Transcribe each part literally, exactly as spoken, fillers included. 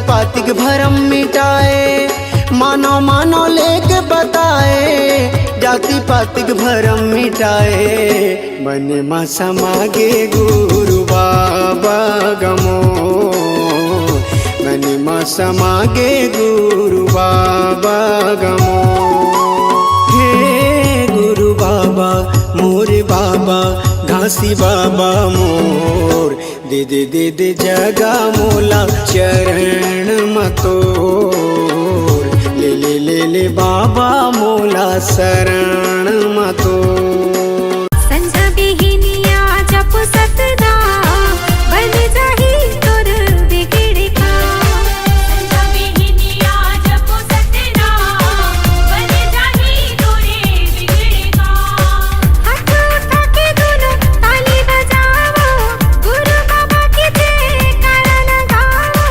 पातिक भरम मिटाए, मानो मानो लेके बताए, जाति पातिक भरम मिटाए। मन मा समागे गुरु बाबा गमो, मन मा समागे गुरु बाबा गमो। हे गुरु बाबा, मोर बाबा, घासी बाबा मोर, दे दे दे दे जगा मोला चरण म तोर, ले ले ले ले बाबा मोला शरण म तोर। संझा बिहिनिया जपो सतनाम, बन जाही तोर बिगड़े काम। संझा बिहिनिया जपो सतनाम, बन जाही तोरे बिगड़े काम। हाथ उठा के दोनों ताली बजाओ, गुरु बाबा के जयकारा लगाओ,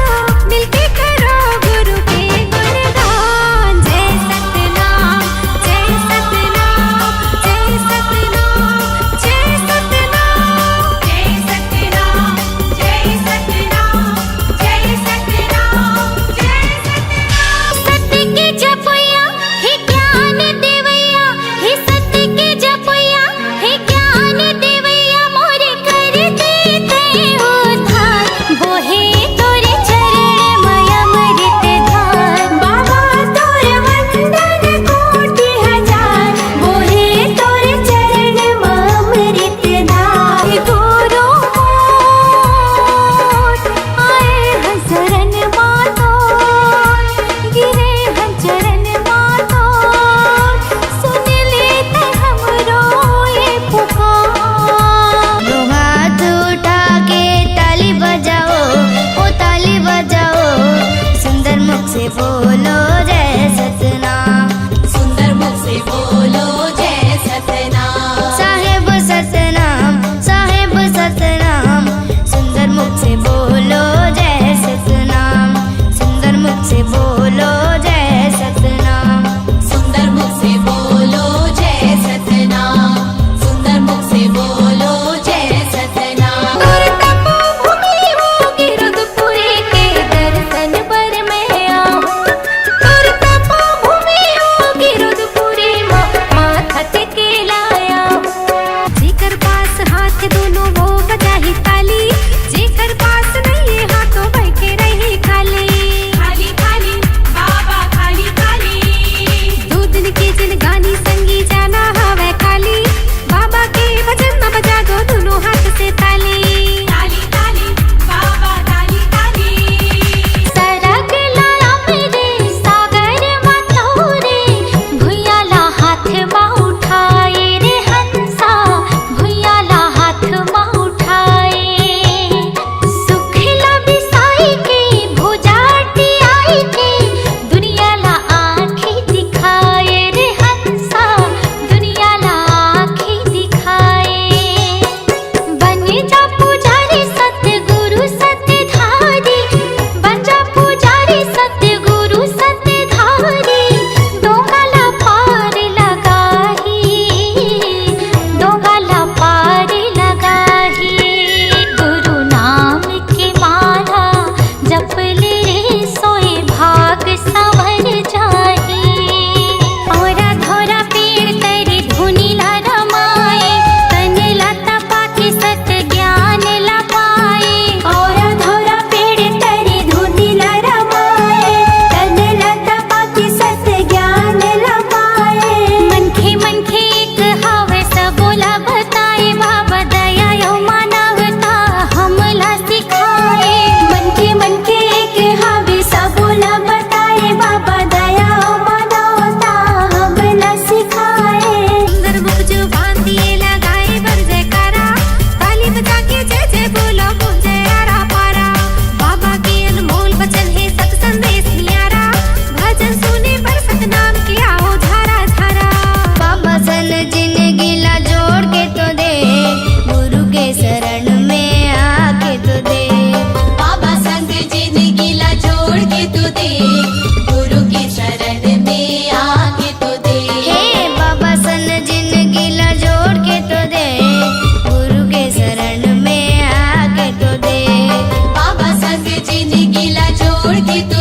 मिलके करो गुरु के गुणगान। जय सतनाम, जय सतनाम, जय सतनाम, जय सतनाम, जय सतनाम, जय सतनाम, जय सतनाम, जय सतनाम। सत्य के जपया हे ज्ञान देवैया, हे सत्य के जपया हे ज्ञान देवैया, मोरे कर दे तैं उद्धार। बोहे तोरे चरण म अमृत धार। बाबा तोर वंदन कोटि हजार, बोहे तोरे चरण म अमृत धार। गुरु मोर आए हैं शरण मा तोर, गिरे हैं चरण मा तोर, सुन ले तैं हमरो ये पुकार। दो हाथ उठा के ताली बजाओ, ओ ताली बजाओ, सुंदर मुख से बोलो जय सतनाम। सुंदर मुख से बोलो जय सतनाम। साहेब सतनाम, साहेब सतनाम, सुंदर मुख से बोलो जय सतनाम। सुंदर मुख से बोलो जय सतनाम। सुंदर मुख से बोलो जय सतनाम। सुंदर मुख से बोलो जय सतनाम। तोर तपोभूमि होगे रुद्रपुरी के दर्शन बर मैं आऊं। तोर तपोभूमि होगे रुद्रपुरी मा, माथा टेके ला आऊं। जेकर पास हाथ दोनों वो बजाही ताली, जेकर पास नहीं हाथ तो बइठे रही खाली। खाली, खाली, बाबा खाली, खाली। दू दिन के जिनगानी संगी जाना हवय खाली, बाबा के भजन म बजा दो दोनों हाथ से ताली। ताली, ताली, बाबा ताली, ताली। सरग ला अमृत सागर म तोरे, भुइयां ला हाथ म उठाए रे हंसा, भुइयां ला हाथ म उठाए। सुख ला बिसाई के, भुजा टियाई के, दुनिया ला आँखी दिखाए रे हंसा, दुनिया ला आँखी दिखाए। बन जा पुजारी सतगुरु सतधारी, बन जा पुजारी सतगुरु सतधारी, डोंगा ला पार लगाही, डोंगा ला पार लगाही। गुरु नाम के माला जप ले रे सोए भाग संवर जाही। औरा धौरा पेड़ तरी धुनी ला रमाए, तन ला तपा के सत ज्ञान ला पाए। औरा धौरा पेड़ तरी धुनी ला रमाए, तन ला तपा के सत ज्ञान ला पाए। मनखे मनखे एक हावे सबो ला बताए, बाबा दया अउ मानवता हमला सिखाए। मनखे मनखे एक हावे सबो ला बताए, बाबा दया अउ मानवता हमला सिखाए। सुंदर मुख जुबान दिए लगाए बर जयकारा, ताली बजा के जय जय बोलो गूंजे आरा पारा। बाबा के अनमोल वचन हे सत संदेश नियारा, भजन सुने बर सतनाम के आओ झारा झारा। बाबा सन जिंदगी ला जोड़ के तो दे, गुरु के शरण में आके तो दे। बाबा संग जिंदगी ला जोड़ के तो दे, गुरु के शरण में आके तो दे। हे बाबा सन जिंदगी ला जोड़ के तो दे, गुरु के शरण में आके तो दे। बाबा संग जिंदगी ला जोड़ के तो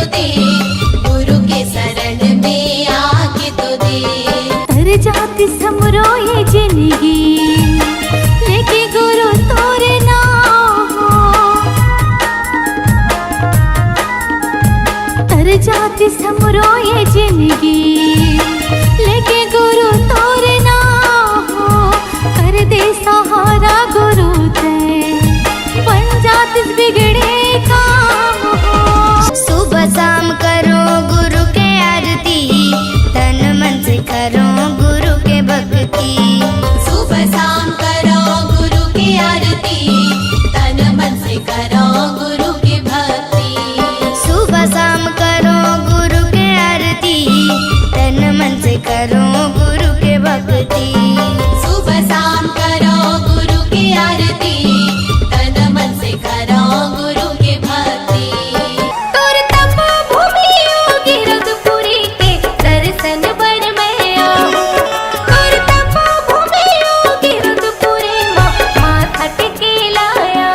करो गुरु की भक्ति। सुबह शाम करो गुरु के आरती, तन मन से करो गुरु के भक्ति। सुबह शाम करो गुरु की आरती, तन मन से करो गुरु की भक्ति। तोर तपोभूमि योगी रुद्रपुरी के दर्शन बर मैं आऊं। तोर तपोभूमि योगी रुद्रपुरी मा, माथा टेके लाया।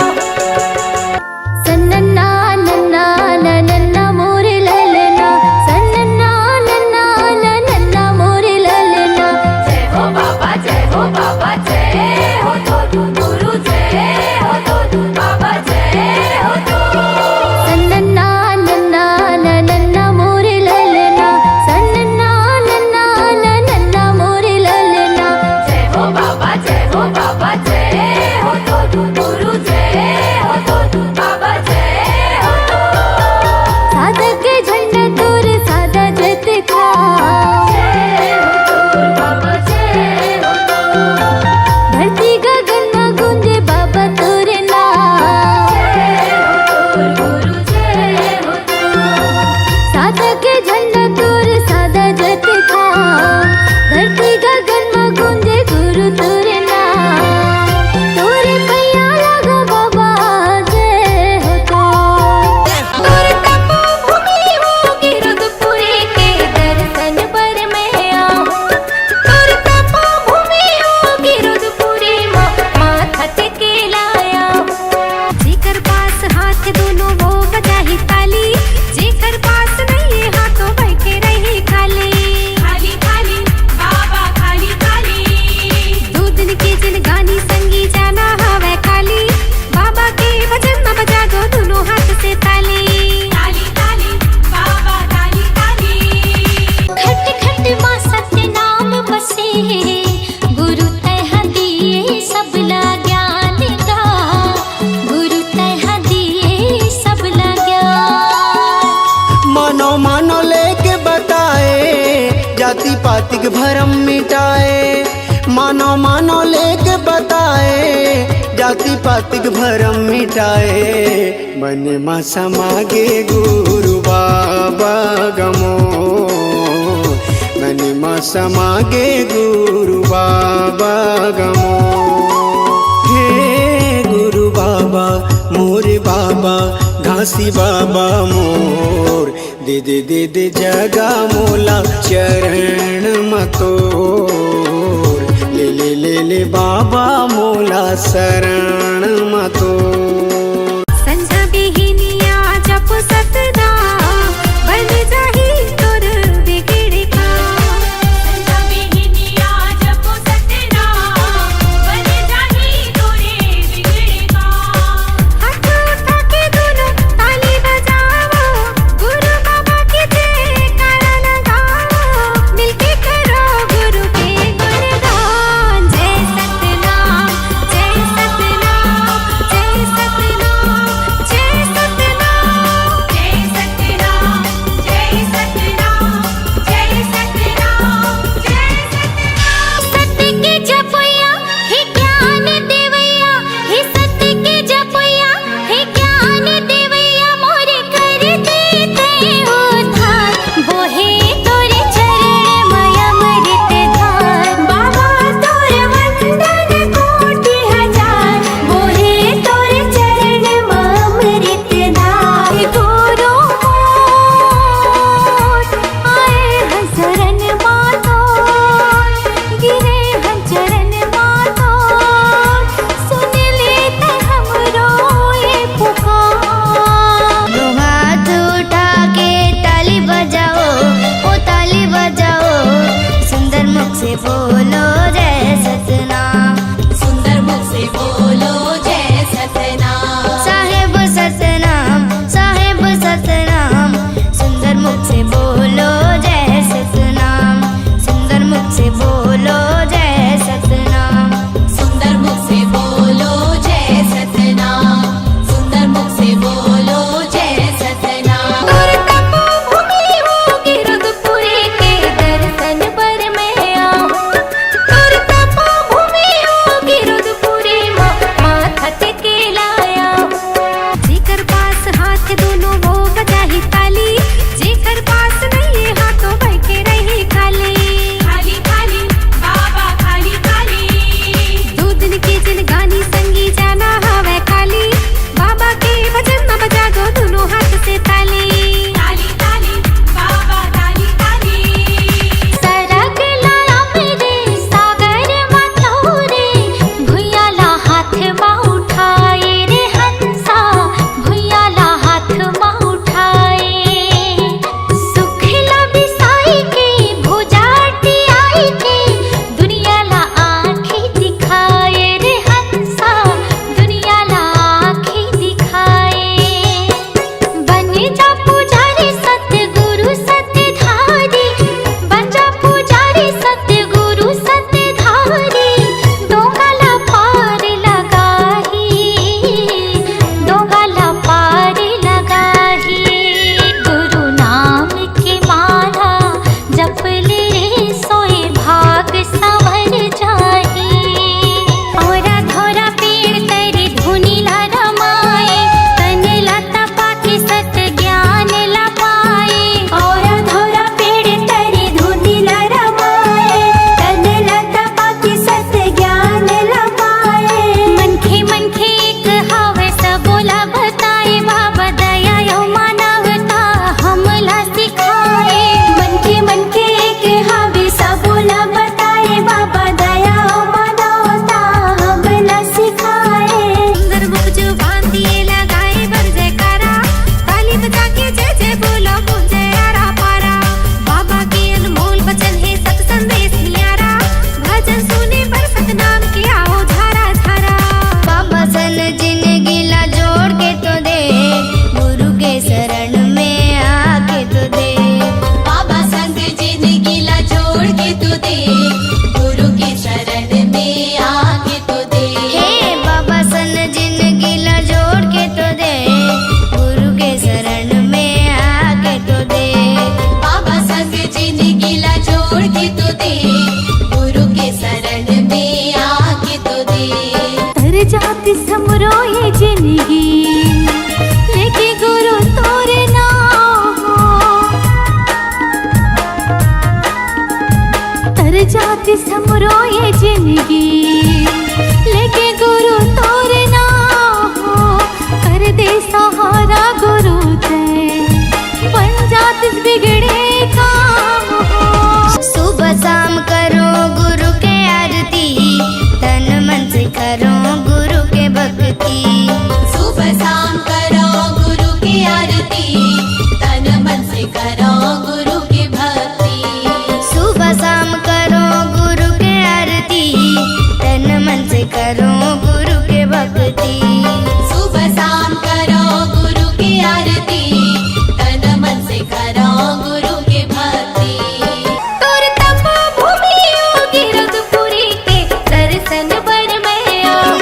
सन्नन्ना नन्ना नन्ना मोर ललना, सन्नन्ना नन्ना नन्ना मोर ललना। जय हो बाबा, जय हो बाबा, जय हो तो गुरु, जय हो तो बाबा, जय हो तो। सन्नन्ना नन्ना नन्ना मोर ललना, सन्नन्ना नन्ना नन्ना मोर ललना। जय हो बाबा, जय हो बाबा, जय हो तो गुरु, जय हो तो बाबा, जय हो तो। सादा के झंडा तोर सादा जतका। जय हो तो बाबा, जय हो तो। धरती गगन में गूंजे बाबा तोर नाम। जय हो तो गुरु, जय हो तो। सादा के झंडा तोर सादा जतका। धरती गगन में गूंजे गुरु तोर नाम। तोरे पैया लागो बाबा, जय हो तो। तोर तपोभूमि योगी रुद्रपुरी के दर्शन बर मैं आऊं। तोर तपोभूमि योगी रुद्रपुरी मा, माथा टेके लाया। जेकर पास हाथ दोनों वो बजाही ताली, जेकर पास नहीं है हाथ तो बैठे रही खाली। खाली, खाली, बाबा खाली, खाली। दो दिन के जिनगानी संगी जाना हवे खाली। बाबा के भजन में बजा दो दोनों हाथ से ताली। ताली, ताली, बाबा ताली, ताली। खट खट मा सत्य नाम बसे, गुरु तैं दिए सबला ज्ञान गा, गुरु तैं दिए सबला ज्ञान। मानो मानो लेके बताए, जाति पातिक भरम मिटाए। मानो मानो लेके बताए, जाति पातिक भरम मिटाए। मन मा समा गे गुरु बाबा गा मोर, मन मा समा गे गुरु बाबा गा मोर। हे गुरु बाबा, मोर बाबा, घासी बाबा मोर, दे दे दे दे जगा मोला चरण म तोर, ले ले ले ले बाबा मोला शरण म तोर। संझा बिहिनिया जपो सतनाम, बन जाही तोर बिगड़े काम। संझा बिहिनिया जपो सतनाम, बन जाही तोरे बिगड़े काम। हाथ उठा के दोनों ताली बजावो, गुरु बाबा के जयकारा लगावो, मिलके करो गुरु के गुणगान। जय सतनाम, जय सतनाम, जय सतनाम। तिस हमरो ये जिंदगी लेके गुरु तोरे नाम हो। तर जातिस हमरो ये जिंदगी लेके गुरु तोरे नाम हो। कर दे सहारा गुरु तैं, बन जातिस बिगड़े काम हो। सुबह शाम करो गुरु के आरती, तन मन से करो गुरु के भक्ति। सुबह शाम करो गुरु की आरती, तन मन से करो गुरु की भक्ति। सुबह शाम करो गुरु के आरती, तन मन से करो गुरु के भक्ति। सुबह शाम करो गुरु की आरती, तन मन से करो गुरु की भक्ति। तोर तपोभूमि ओ गिरौदपुरी के दर्शन बर मैं आऊं।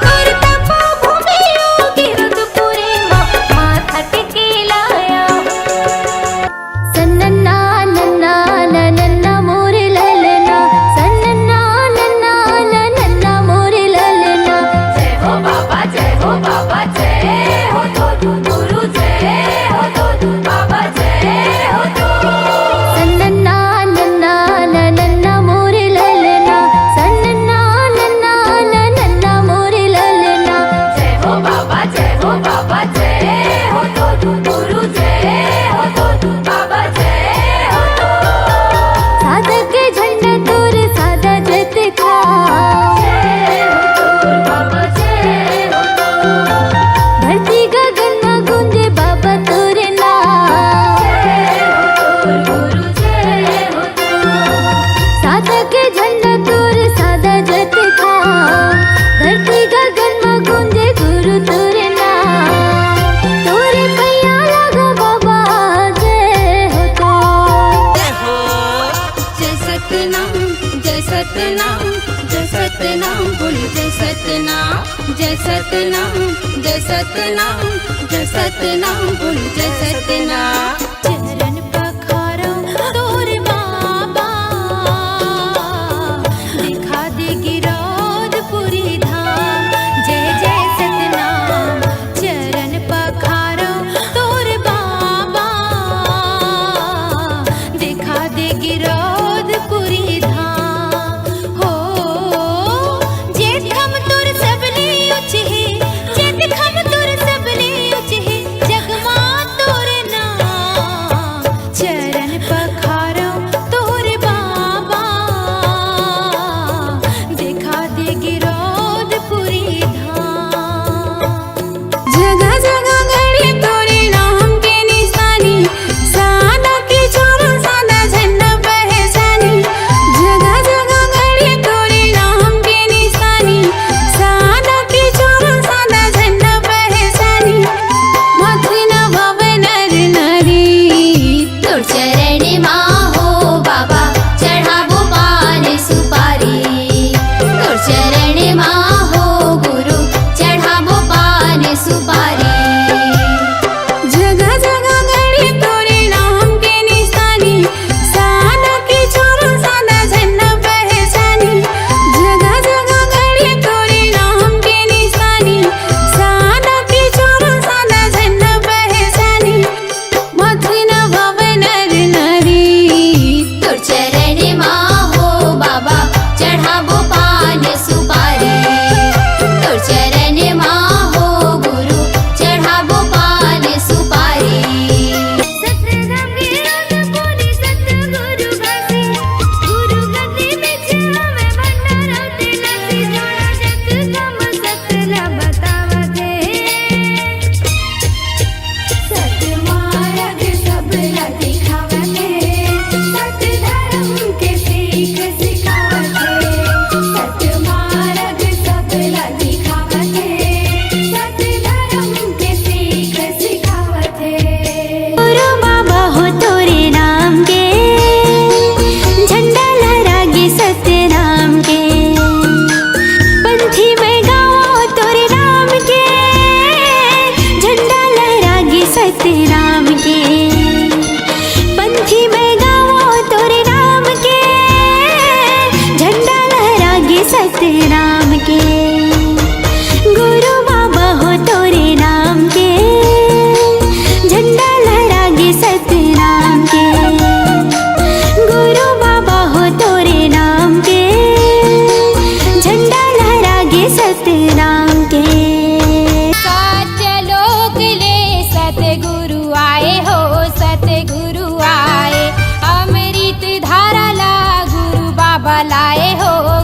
तोर तपोभूमि ओ गिरौदपुरी मा, माथा टेके ला आऊं। सन्नन्ना नन्ना नन्ना मोरे ललना, सन्नन्ना नन्ना नन्ना मोरे ललना। जय हो बाबा, जय हो बाबा, जय हो तो गुरु, जय हो तो बाबा, जय हो तो। सन्नन्ना नन्ना नन्ना मोरे ललना, सन्नन्ना नन्ना नन्ना मोरे ललना। जय हो बाबा, जय हो बाबा, जय हो तो गुरु, जय हो तो बाबा, जय हो तो। सादा के झंडा तोर सादा जतका। जय हो तो बाबा, जय हो तो। धरती गगन में गूंजे बाबा तोरे नाम। जय हो तो गुरु, जय हो तो। सादा के झंडा तोर सादा जतका। धरती गगन में गूंजे गुरु तोरे नाम। तोरे पैया लागो बाबा, जय हो तो। जय हो। जय सतनाम, जय सतनाम, जय सतनाम, बोल जय सतनाम, जय सतनाम, जय सतनाम, जय सतनाम, बोल जय सतनाम। चरण पखारो तोर बाबा, दिखा दे गिरौदपुरी धाम। जय जय सतनाम, चरण पखारो तोर बाबा, दिखा दे गिरौदपुरी धाम। हो, जेठम तोर सबले ऊंच हे, जेठम तोर सबले ऊंच हे, जगमा तोर नाम। राम के। सत्यलोक ले सतगुरु आए हो, सतगुरु आए। अमृत धारा ला गुरु बाबा लाए हो।